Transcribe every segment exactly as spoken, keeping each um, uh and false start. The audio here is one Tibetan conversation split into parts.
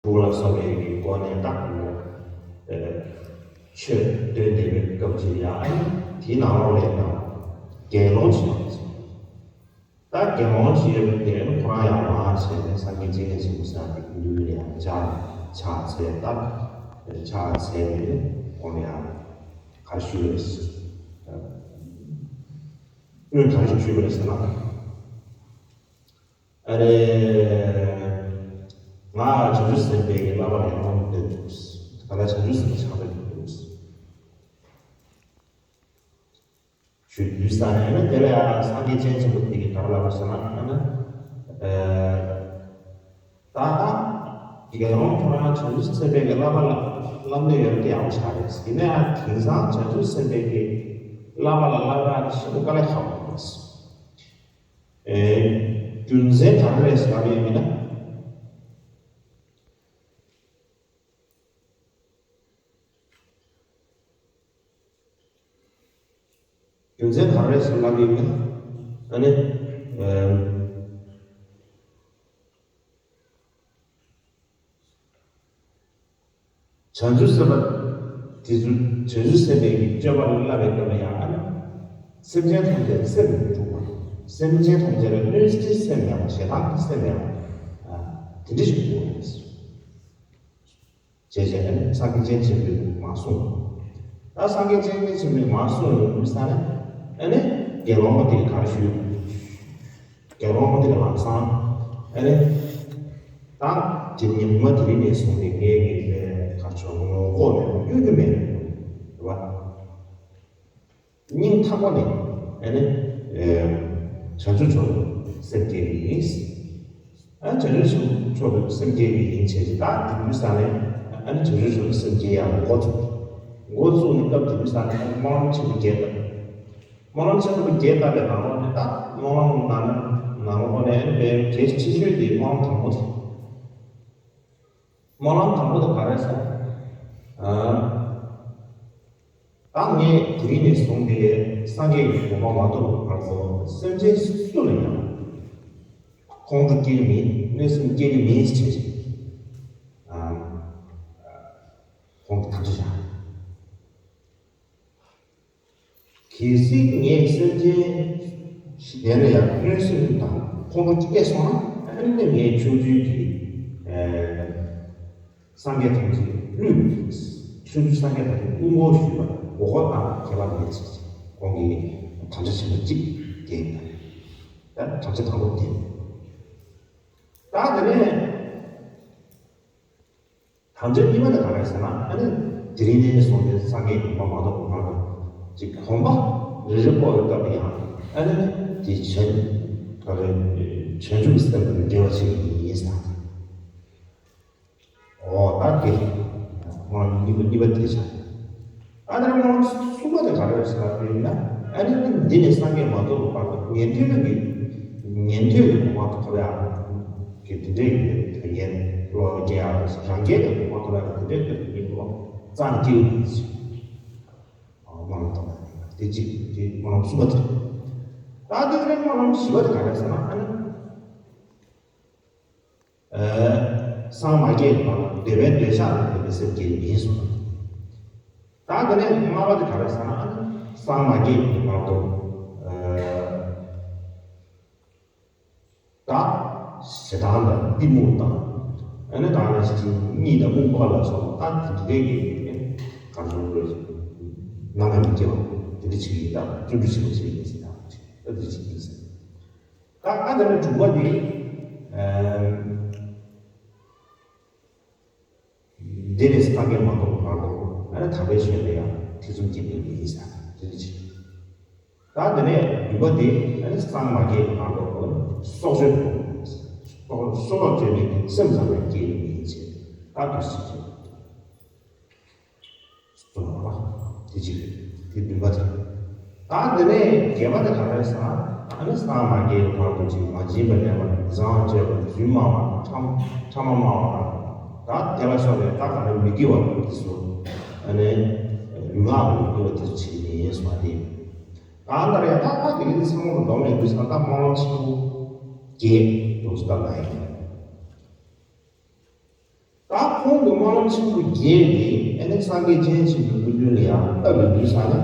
དྲུག་ལ་སོགས་པའི་གི་སྒོ་ནས་བཏགས་ནས། ཆོས་སྟོན་བསྡད་པའི་སྐབས་ཅིག་ཡང་དེའི་ནང་ལོགས་ལས་ཀྱང་དགེ་སློང་ཞིག་ཡོད། ད་དགེ་སློང་ཞིག་ཡོད་པའི་དེ་ཁོ་རང་ཡང་མར་བྱས་ནས་སངས་རྒྱས་བཅོམ་ལྡན་འདས་ཆེན་པོ་ཟེར་དེ་ཀུན་འདུས་ལ་ཡང་ཕྱག་ཕྱག་འཚལ་ད། ཕྱག་འཚལ་ནས་ཁོང་ལ་ཡང་ག་རེ་ཞུས་པ་རེད། སྔོན་ག་རེ་ཞིག་ཞུས་པ་རེད་ཟེར་ན། ཨ་རེ། ང་བྱང་ཆུབ་སེམས་དཔའི་གི་བསླབ་པ་ལེན་སྟངས་འདི་འདུག་ད་ལྟ་བྱང་ཆུབ་སེམས་དཔའ་ཆགས་པའི་འདུག་ཞུ་དུས་ས་ནས་ནི་དེ་ལ་ཡང་སངས་རྒྱས་སྤྱན་ཆེན་པོ་དེ་གིས་ག་རེ་ལབ་པ་ཟེར་ན། ཨ་ནི། ཨ། ད་དགེ་སློང་ཁོ་རང་བྱང་ཆུབ་སེམས་དཔའི་གི་བསླབ་པ་ལ་བསླབ་ནས་ཡོད་དེ་ཡག་པོ་ཆགས་རེད། ཡིན་ན་ཡང་དེང་སང་བྱང་ཆུབ་སེམས་དཔའི་གི་བསླབ་པ་ལ་བསླབ་ཡག་ཤིན་ཏུ་དཀའ་ལས་ཁག་པོ་རེད། ཨེ། རྒྱུ་མཚན་ག་རེ་རེད་ཟེར་ལབ་ཡོད་མིན་ན། རྒྱུ་མཚན་ག་རེ་རེད་ཟེར་ལབ་ཡོད་མིན་ན། ཨ་ནི། ཨེ། བྱང་ཆུབ་སེམས་དཔའ་དེ་ཚོ་བྱང་ཆུབ་སེམས་དཔའི་གི་སྤྱོད་པ་ལ་བསླབ་པའི་སྐབས་ལ་ཡང་ཨ་ནི། སེམས་ཅན་ཐམས་ཅད་སེམས་མི་འཁྲུགས་པ། སེམས་ཅན་ཐམས་ཅད་ལ་གནོད་བྱེད་སེམས་མེད་པ། ཞེ་སྡང་གི་སེམས་མེད་པ། ཨ། དེ་འདྲ་ཞིག་དགོས་རེད། ཞེས་བྱས་ནས་སངས་རྒྱས་སྤྱན་ཆེན་པོས་མར་གསུངས། ད་སངས་རྒྱས་སྤྱན་ཆེན་པོས་མར་གསུངས་ཡོང་དུས་ས་ནས་ཨ་ནི་དགེ་སློང་པ་དེས་ག་རེ་ཞུས། དགེ་སློང་པ་དེ་ལ་ལམ་སང་ཨ་ནི། ད་དེ་ཉི་མ་དེ་རིང་ནས་བཟུང་སྟེ་ངས་ཀྱི་ལས་ག་ཚོད་ངོ་ལྐོག་ནས་གཡོ་སྒྱུ་མེད་རེད་བ། སྙིང་ཐག་པ་ནས་ཨ་ནི། བྱང་ཆུབ་མཆོག་ཏུ་སེམས་བསྐྱེད་ཀྱི་ཡིན། ཨ། བྱང་ཆུབ་མཆོག་ཏུ་སེམས་བསྐྱེད་ཀྱི་ཡིན་བྱས་ཏེ། ད་དེ་དུས་ས་ནས་ཨ་ནི་བྱང་ཆུབ་མཆོག་ཏུ་སེམས་བསྐྱེད་ཡག་འགོ་བཙུགས། འགོ་བཙུགས་ནས་སྐབས་དེ་དུས་ས་ནས་ཨ་ནི་སྨོན་ལམ་ཆེན་པོ་བརྒྱད་བཏབ། སྨོན་ལམ་ཆེན་པོ་བརྒྱད་བཏབ་པའི་ནང་ལོགས་ནས་ད་སྨོན་ལམ་ནང་ནང་ལོགས་ནས་ཨ་ནི་དཔེ་གལ་ཆེ་ཤོས་དེ་སྨོན་ལམ་དང་པོ་དེ། སྨོན་ལམ་དང་པོ་དེ་ག་རེ་ཟེར། ཨ། ད་ངས་དེ་རིང་ནས་བཟུང་སྟེ་སངས་རྒྱས་ཀྱི་གོ་འཕང་མ་ཐོབ་པའི་བར་དུ་སེམས་ཅན་སུ་ལ་ཡང་ཁོང་ཁྲོ་སྐྱེ་གི་མིན། གནོད་སེམས་སྐྱེ་གི་མིན་ཞེས་བྱས། ཨ། ཁོང་གིས་དམ་བཅའ་བཞག་གལ་སྲིད་ངས་སེམས་ཅན་ཞིག་ལ་ཡང་གནོད་སེམས་དང་ཁོང་ཁྲོ་སྐྱེས་སོང་ན། ཨ་ནི་ངས་ཕྱོགས་བཅུའི་གི། ཨ། སངས་རྒྱས་ཐམས་ཅད་བསླུས། ཕྱོགས་བཅུའི་སངས་རྒྱས་ཐམས་ཅད་བསླུ་འགོག་ཞུས་པ་འགོག་པ་དང་ཁྱད་པར་མེད་ཅེས་ཁོང་གིས་དམ་བཅའ་ཆེན་པོ་གཅིག་བསྟན། ད་དམ་བཅའ་དང་པོ་བསྟན། ད་དེ་ནས་དམ་བཅའ་གཉིས་པ་དེ་ག་རེ་ཟེར་ན། ཨ་ནི་དེ་རིང་ནས་བཟུང་སྟེ་སངས་རྒྱས་གོ་འཕང་མ་ཐོབ་པའི་བར་དུ་ཅིག་གོམ་པ་རེ་རེ་སྤོ་བའི་སྐབས་ལ་ཡང་ཨ་ནི་དེ་བྱང་ག་རེ་བྱང་ཆུབ་སེམས་དང་འབྲེལ་བ་བྱེད་ཀྱི་ཡིན་ཟེར། འོ་ད་དེ་སྨོན་ལམ་གཉིས་པ་གཉིས་པ་དེ་ཆགས། ཨ་ནི་སྨོན་ལམ་གསུམ་པ་དེ་ག་རེ་ཟེར་ལབ་ཡིན་ན། ཨ་ནི་འདི་ནས་སངས་རྒྱས་མ་ཐོབ་པར་ཉན་ཐོས་ཀྱི་ཉན་ཐོས་ཀྱི་གོ་འཕང་ཐོབ་ཡག་གི་དེ་འདྲའི་ཡོད། ད་ཡན་བློ་སྐྱེ་ཡག་རང་རྒྱལ་གྱི་གོ་འཕང་ཐོབ་ཡག་གི་དེ་འདྲའི་ཐོབ་ཀྱི་ཡིན་པ་རྩ་ནས་སྐྱེ་ཡོད་མི་སྲིད། སྨོན་ལམ་ཐོབ་པ་དེ་གཅིག་དེ་སྨོན་ལམ་གསུམ་པ་དེ། ད་དེ་ནས་སྨོན་ལམ་བཞི་པ་དེ་ག་རེ་ཟེར་ན། ཨ་ནི། ཨ། སངས་མ་རྒྱས་པར་འདོད་པའི་འདོད་ཆགས་དང་ལྡན་པའི་སེམས་བསྐྱེད་མིན་གསུངས། ད་དེ་ནས་ལྔ་པ་དེ་ག་རེ་ཟེར་ན། སངས་མ་རྒྱས་པའི་བར་དུ། ཨ། ད་ཞེ་སྡང་དང་གཏི་མུག་དང་། ཨ་ནི་ད་ནི་གཉིད་དང་རྨུགས་པ་ལ་སོགས་པ་ད་དེ་འདྲའི་གི་ག་རེ་ཟེར་དགོས་རེད། ནམ་ཡང་མི་སྐྱེ་བ་དེ་འདྲ་ཅིག་ཡིན། ད་བརྩོན་འགྲུས་ཆེན་པོ་བྱེད་ཡིན་ཟེར། ད་དེ་ཅིག་ཡིན་ཟེར། ད་ཨ་ད་ནི་དྲུག་པ་འདི། ཨ། འདི་ནས་སངས་རྒྱས་མ་ཐོབ་བར་དུ་ཨ་ནི་དམ་པའི་ཆོས་ལ་ཡང་ཐེ་ཚོམ་སྐྱེ་ནི་མིན་ཟེར། དེ་ནི་གཅིག་ད་དེ་ནས་བདུན་པ་འདི་ཨ་ནི་སངས་མ་རྒྱས་བར་དུ་སྲོག་གཅོད་དུ། སྲོག་སྲོག་ལ་གཅོད་པའི་སེམས་ཙམ་ཡང་སྐྱེ་ནི་མིན་ཟེར། ད་དུ་སྲིད་ཅེས། གསུངས་པ། དེ་གཅིག་རེད། དེ་བདུན་པ་དེ། ད་དེ་ནས་བརྒྱད་པ་དེ་ག་རེ་ཟེར་ན། ཨ་ནི་སངས་མ་རྒྱས་བར་དུ་ཅིག་མ་བྱིན་པ་ལེན་པ་དང་། ཟས་བཅད་པ་དང་། རྫུན་སྨྲ་བ་དང་། ཕྲ་ཕྲ་མ་སྨྲ་བ་དང་། ད་དེ་ལ་སོགས་པའི་ད་ག་རེ་མི་དགེ་བ་དེ་ཚོ། ཨ་ནི་ལུས་ངག་གི་མི་དགེ་བ་དེ་ཚོ་བྱེད་ཀྱི་མིན་གསུངས་པ་དེ། ད་ལྟར་ཡང་ད་ད་དེ་གའི་ཚང་མ་ལ་སྡོམ་ལས་འདུག་ཟེར་ན། ད་སྨོན་ལམ་ཆེན་པོ་བརྒྱད་འདུག་ཟེར། ད་ལ་ཡིན། ད་ ཁོང་གི་སྨོན་ལམ་ཆེན་པོ་བརྒྱད་དེ་ཨ་ནི་སངས་རྒྱས་སྤྱན་ཆེན་པོའི་སྐུ་མདུན་ལ་ཡང་བཏབ་ཡོང་དུས་ཙ་ན།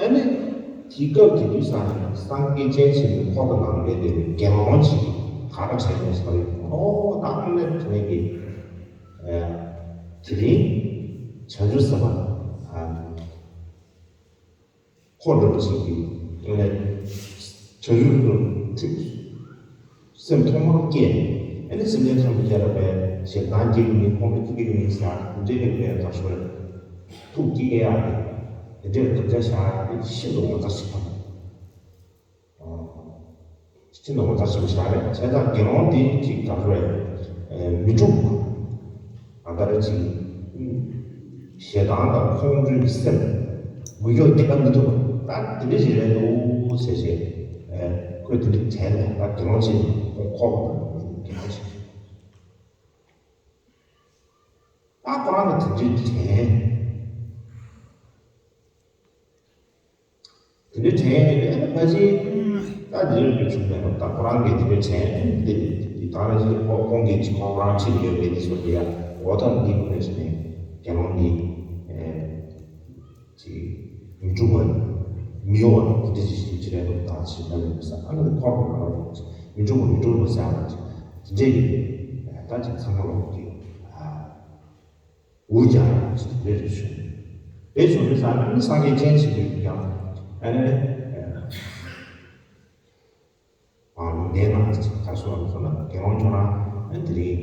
ཨ་ནི་དེའི་སྐབས་དེ་དུས་ཙ་ན་སངས་རྒྱས་སྤྱན་ཆེན་པོའི་འཁོར་གྱི་ནང་ལ་བསྡད་པའི་དགེ་སློང་ཅིག་གིས་ག་རེ་བྱས་ཡོང་ཟེར་བ་ཡིན། ཨོ་ད་ཨ་ནི་དེ་ནས་ཀྱི་དེ་རིང་བྱང་ཆུབ་སེམས་དཔའ། ཁོང་འདྲ་པོ་ཞིག་གིས་ངས་བྱང་ཆུབ་ཀྱི་ཁྲིད། སེམས་ཐོག་མར་སྐྱེས། ཨ་ནི་སེམས་ཅན་ཐམས་ཅད་ལ་བས་ཞེ་སྡང་སྐྱེ་གི་མིན། ཁོང་ཁྲོ་སྐྱེ་གི་མིན་ཟེར་དེ་འདྲའི་བས་དགའ་ཤོས་ཐུགས་སྐྱེ་ཡག་གི་དེ་འདྲའི་དམ་བཅའ་བཞག་དེ་ཤིན་ཏུ་ངོ་མཚར་ཞིག་དང་། ཤིན་ཏུ་ངོ་མཚར་ཞིག་བཞག་རེད། བྱས་ཙང་དགེ་སློང་དེ་ཅིག་ག་རེ་རེད། མི་འཁྲུགས་པ། ད་ལྟ་རེ་ཅིག་ཞེ་སྡང་དང་ཁོང་ཁྲོའི་སེམས་འགུལ་སྐྱོད་རྒྱག་མི་ཐུབ་པ་ད་དེ་འདྲ་ཞིག་རེད་འདུག་ཟེར་བྱས། ཁོས་དེ་འདྲ་དྲན་ནས་ད་དགེ་སློང་ཅིག་ཁོང་ཁོག་པ་དང་དགེ་སློང་ཅིག་ད་ཁོ་རང་གི་དེ་འདྲའི་དྲན། དེ་འདྲའི་དྲན་ཡོད་པའི་ཕ་ཆེན་ད་འདི་རེད་འདུག་བྱུང་མེད་པ་ད་ཁོ་རང་གིས་དེ་འདྲའི་དྲན་འདི་དེ་ད་རེ་ཞིག་ཁོ་ཁོང་གིས་ཅིག་ཁོ་རང་ཁྲིད་ཡོད་པའི་དེ་ཚོ་དེ་ཡ་འོ་ཐབས་འདི་ཁོ་རེ་ཞིག་ནས་དགེ་སློང་འདི་ཅིག་མི་འཁྲུགས་པ་མི་གཡོ་བ་དེ་འདྲ་ཞིག་ཅིག་རེད་འདུག་ད་ཞིག་ད་རེད་འདུག་ས་ཨ་ནི་ཁོ་རང་གི་ཁོ་རང་མི་འཁྲུགས་པ་མི་འཁྲུགས་པ་ཟེར་བ་ཅིག་དེ་འདྲས་ཀྱི་ད་ཅིག་ཚང་མ་ལོག་གི་འུར་རྒྱག་ཡག་ཅིག་རེད་བྱུང་། རེད་བྱུང་དུས་ཙང་ནི་སངས་རྒྱས་སྤྱན་ཆེན་པོས་ཀྱང་ཨ་ནི་ལུང་བསྟན་གནང་ཅིག་ག་སོང་བ་སོང་ན་དགེ་སློང་ཁྱོད་རང་ཨ་ནི་དེ་རིང་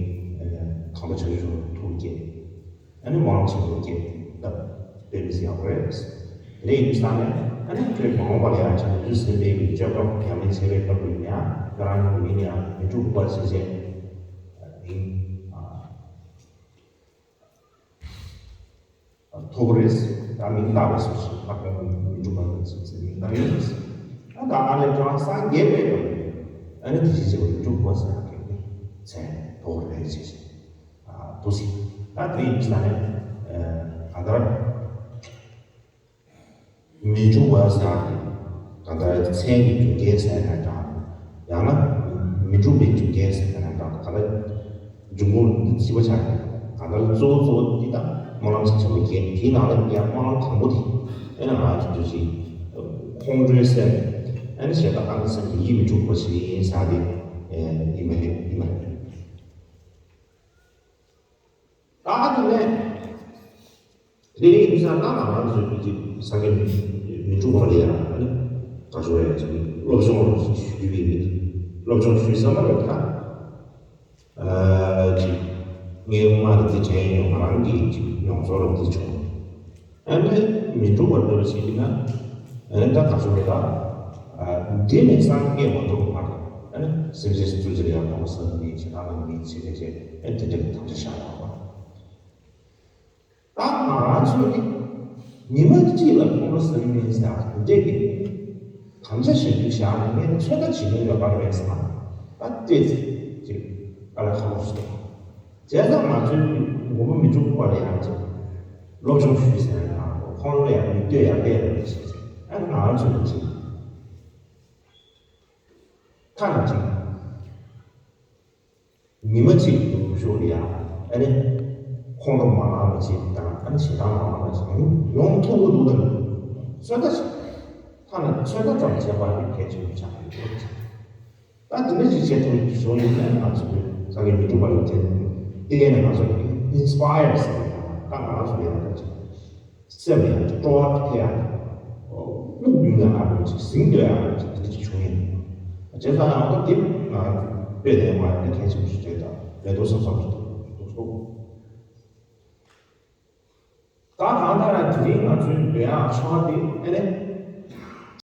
གང་པ་བྱང་ཆུབ་ཐུགས་བསྐྱེད་ཨ་ནི་མང་ཆེན་པོ་བསྐྱེད་བཏབ་དཔེ་མི་སྲིད་ཡག་པོ་རེད། དེ་འདྲ་ཡིན་དུས་ཙང་ནས་ཨ་ནི་ཁྱོད་མ་འོངས་པ་ལ་ཡང་བྱང་ཆུབ་སེམས་དཔའི་གི་སྤྱོད་པ་ཡང་མི་བྱེད་པའི་སྐབས་ཡིན་ཡང་ཁྱོད་རང་གི་མིང་ཡང་མི་འཁྲུགས་པ་བྱེད་བྱེད་ཡིན། ཐོབ་རེད། ད་མིང་བཏགས་པའི་སོ་སོ་ལྷག་པའི་མི་འགྲུབ་པ་ཟེར་ཚེ་མིང་བཏགས་ཡོད་རེད། ད་ད་ཨ་ནི་ཀྱང་སངས་རྒྱས་པའི་སྐབས་ཨ་ནི་དེ་བཞིན་གཤེགས་པ་མི་འགྲུབ་པ་ཟེར་ཡག་གི་མཚན་ཐོབ་རེད་ཅེས་བཤད། དུ་སྲིད་ད་དེ་ཡིན་ཙང་ནས་གང་ལྟར། མི་འགྲུབ་པ་ཟེར་ཡག་གི་ད་ལྟ་མཚན་གྱི་རྒྱུ་རྐྱེན་ཟེར་ན་འདྲ། ཡང་ན་མི་འགྲུབ་པའི་རྒྱུ་རྐྱེན་ཟེར་ན་འདྲ། ད་ལྟ་འབྱུང་ཁུངས་འདི་གཅིག་པ་ཆགས་ཀྱི། ད་ལྟ་གཙོ་བོ་གཙོ་བོ་འདི་དང་སྨོན་ལམ་ཆེན་པོ་བརྒྱད་དེའི་ནང་ལ་ཡང་སྨོན་ལམ་དང་པོ་དེ་ཨེ་ན་ང་ཚོ་འདུ་ཤེས་ཁོང་ཁྲོའི་སེམས་ཨེ་ན་ཞེ་སྡང་ཨ་ནི་སེམས་ཀྱི་ཡིད་མི་འགྲུབ་པ་ཞིག་ཡིན་ཟེར་ཏེ་ཡིན་པ་རེད་ཡིན་པ་རེད། ད་དེ་ནས་དེ་ཡིན་ཙང་ད་ང་རང་ཚོའི་དུས་ཚོད་སངས་རྒྱས་མི་འགྲུབ་པ་ལ་ཡང་ཨ་ནི་ག་ཚོད་རེད་ཅིག་སློབ་སྦྱོང་ཞུས་པའི་མི་སློབ་སྦྱོང་ཞུས་ས་མ་རེད་ད། ཅིག་ངས་སྔོན་མ་དེ་དྲན་ཡོང་ང་རང་གི་ཅིག་མྱོང་ཚོར་རེད་དེ་བྱུང་། ཨ་ནི་མི་འགྲུབ་པ་འདྲ་བ་ཞིག་ཡིན་ན་ཨ་ནི་ད་ག་ཚོད་རེད་ད། འདི་ནས་སངས་རྒྱས་མ་ཐོབ་བར་དུ་ཨ་ནི་སེམས་ཅན་སུ་ཚོད་ཅིག་ལ་ཡང་ཕོངས་སེམས་ནི་ཞེ་སྡང་ལ་ནི་ཞེ་ནས་ཞེ་ཨ་ནི་དེ་འདྲ་གི་དམ་བཅའ་བཞག་ཡོད་པ། ད་ང་རང་ཚོས་ནི་ཉི་མ་གཅིག་ལ་ཁོང་ཁྲོ་ཟ་གི་མིན་ཟེར་དེ་འདྲས་ཀྱི་དམ་བཅའ་ཞེ་པོ་བཞག་ནས་ངས་ཚོད་ལྟ་བྱེད་མྱོང་ཡོད་པ་རེད་ཟེར་ན་ད་བལྟས་ཚེ་ཅིག་དཀའ་ལས་ཁག་པོ་ཞིག་འདུག་བྱས་ཙང་ང་ཚོའི་མགོན་པོ་མི་འཁྲུགས་པ་ལ་ཡང་ཅིག་སློབ་སྦྱོང་ཞུས་ཟེར་ན་ཁོང་ལ་ཡང་མིག་ལྟོས་ཡར་བལྟས་རེད་ཟེར་ཨ་ནི་ང་རང་ཚོ་ནི་ཅིག་ཁ་ནས་ཅིག་ཉི་མ་གཅིག་གི་ཤུགས་ལ་ཡང་ཨ་ནི་ཁོང་ཁྲོ་མ་ལངས་པ་ཅིག་དང་ཨ་ནི་ཞེ་སྡང་མ་ལངས་པ་ཅིག་ཡོང་ཡོང་ཐུབ་ཀྱི་འདུག་ད་ཚོད་ལྟ་ཞིག་ཐ་ན་ཚོད་ལྟ་ཙམ་བྱས་པ་ནི་གལ་ཆེན་པོ་ཆགས་ཀྱི་འདུག་ད་དེ་འདྲ་ཞིག་བྱེད་ཐུབ་ཀྱི་བྱུང་ཡོད་ན་ང་ཚོ་སངས་རྒྱས་མི་འཁྲུགས་པ་ལ་བརྟེན་ཏེ་ཡང་ང་ཚོ་ཨིན་སི་པ་ཡར་ཟེར་བ་ད་ང་རང་ཚོ་ལ་ཡང་ད་ཅིག་སེམས་ལ་ཡང་སྤྲོ་བ་སྐྱེ་ཡག་དབུགས་དབྱུང་ཡག་ཅིག་ཟིང་དུ་ཡག་ཅིག་དེ་འདྲ་ཅིག་བྱུང་ཡོད། བྱས་ཙང་ཡང་ད་དེ་ང་དཔེ་ལེན་པ་དེ་གལ་ཆེན་པོ་ཞིག་རེད་ད་རེད་འདུག་བསམ་བསམ་ཞིག་འདུག་སོ། ད་གང་ལྟར་དེ་རིང་ང་ཚོའི་འདོད་ཡག་ཆེ་བ་དེ་ཨེ་ནས་